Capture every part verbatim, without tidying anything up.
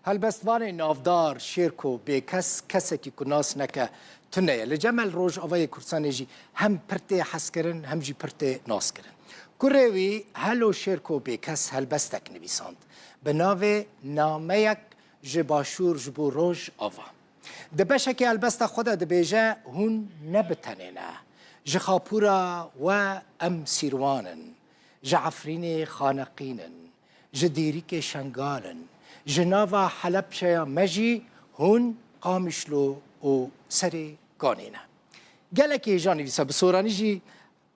Helbestvanê navdar Şêrko Bêkes kesekî ku nas neke tune ye. Li cem el Rojavayê Kurdistanê jî hem pir tê hezkirin hem jî pir tê naskirin. Kurê wî Helo Şêrko Bêkes helbestek nivîsand bi navê Nameyek ji Başûr ji bo Rojava. Di beşekê helbesta xwe de dibêje, hûn ne bi tenê ne. Ji Xapûra we em Sîrwan in. Ji Efrînê Xaneqîn in. Ji Dîrikê Şengal in. Ji nava Helebçeya me jî hûn Qamîşlo û Serê Kanî ne. Gelekî hêja nivîsa bi soranî jî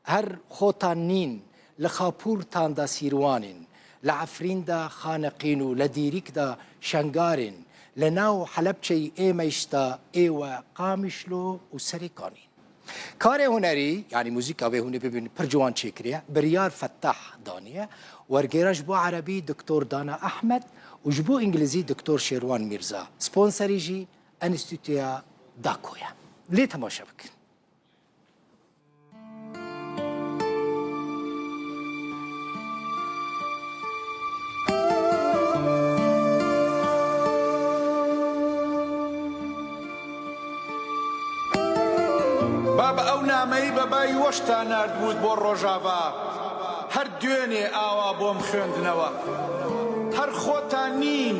Her xota nîn, li Xapûr tan da Sîrwanîn, li Efrîn da Xaneqîn û li Dîrîk da Şengarîn, li nav Helebçeyî êmeyş da ê we Qamîşlo û Serê Kanîn. Karê hunerî, yanî muzîka vê hûnê bibînin pir ciwan çêkiriye, Biryar Fettah daniye, wergêra ji bo erebî Doktor Dana Ehmed û ji bo îngilîzî Doktor Şêrwan Mîrza, sponserî jî Enstîtuya Dako ye. Lê temaşe bikin. بابە ئەو نامەی بە بای وەشتا ناردبووت بۆ ڕۆژاڤا، هەر دوێنێ ئاوا بۆم خوێندنەوە. هەر خۆتان نین،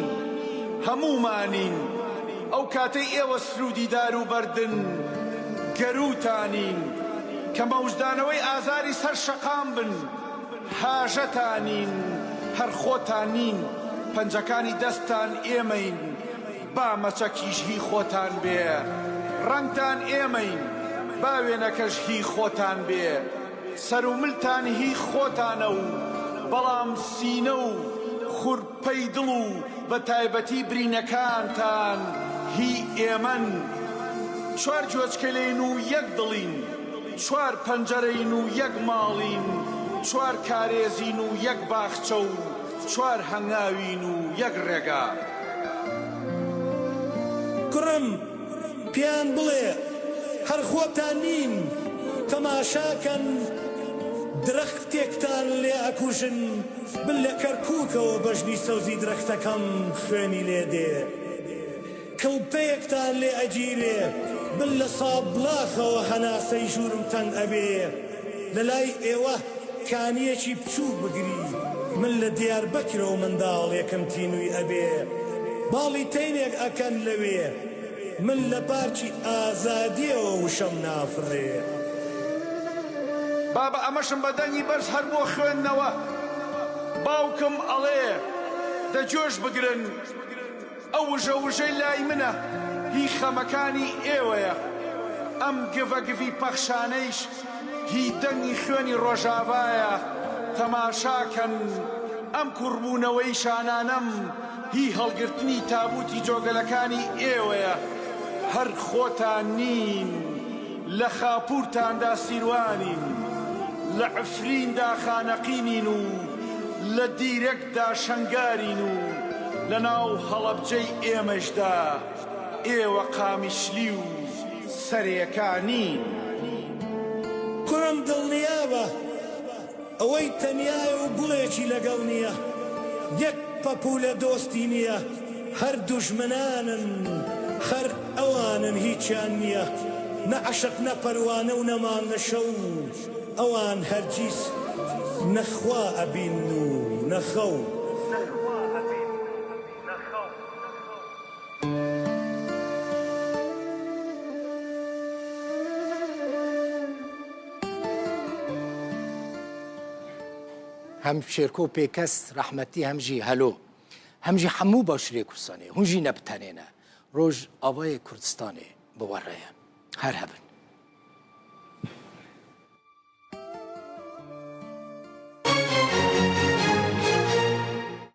هەموومانین. ئەو کاتەی ئێوە سروودی دار و بەردن، گەرووتانین. کە مەوجدانەوەی ئازاری سەر شەقام بن، هاژەتانین. هەر خۆتان نین، پەنجەکانی دەستتان ئێمەین. با مەچەکیش هی خۆتان بێ، ڕەنگتان ئێمەین. با وێنەکەش هی خۆتان بێ، سەر و ملتان هی خۆتانە و بەڵام سینە و خورپەی دڵ و بە تایبەتی برینەکانتان هی ئێمەن. چوار گوێچکەلین و یەک دڵین، چوار پەنجەرەین و یەک ماڵین، چوار کارێزین و یەک باخچە و چوار هەنگاوین و یەک ڕێگا. کوڕم، پێیان بڵێ، هەر خۆتان نین، تەماشاکەن، درەختێکتان لێ ئەکوژن، بن لە کەرکووکەوە بەژنی سەوزی درەختەکەم خوێنی لێ دێ. کڵپەیەکتان لێ ئەگیرێ، بن لە سابڵاخەوە هەناسەی ژوورم تەنگ ئەبێ. لە لای ئێوە کانیەکی بچووک بگری، من لە دیاربەکرەوە منداڵێکم تینووی ئەبێ. باڵی تەینێک ئەکەن لەوێ، من لە پارکی ئازادیەوە وشەم نافڕێ. بابە ئەمەشم بە دەنگی بەرز هەر بۆ خوێندنەوە. باوکم ئەڵێ، دە گوێش بگرن، ئەو وژە وژەی لای منە، هی خەمەکانی ئێوەیە. ئەم گڤە گڤی پەخشانەیش هی دەنگی خوێنی ڕۆژاڤایە. تەماشاکەن، ئەم کوڕبوونەوەی شانانەم هی هەڵگرتنی تابوتی جۆگەلەکانی ئێوەیە. هەر خۆتان نین، لە خاپوورتاندا سیروانین، لە عفریندا خانەقینین و لە دیرەکدا شەنگارین و لە ناو هەڵەبجەی ئێمەشدا ئێوە قامیشلی و سەرێکانین. کوڕم دڵنیا بە، ئەوەی تەنیایە و گوڵێکی لەگەڵ نییە، یەک پەپوولە دۆستی نییە، هەر دوژمنانن، خەر ئەوانن هیچیان نییە، نە عەشق نە پەروانە و نە مانگ نە شەو، ئەوان هەرگیز نەخوا ئەبین و نەخەو. Hem Şêrko Pêkes rehmetî, hem jî Helo, hem jî hemû Başûrê Kurdistanê, hûn jî ne bi tenê ne. Rojavayê Kurdistanê bi we re ye. Her hebin.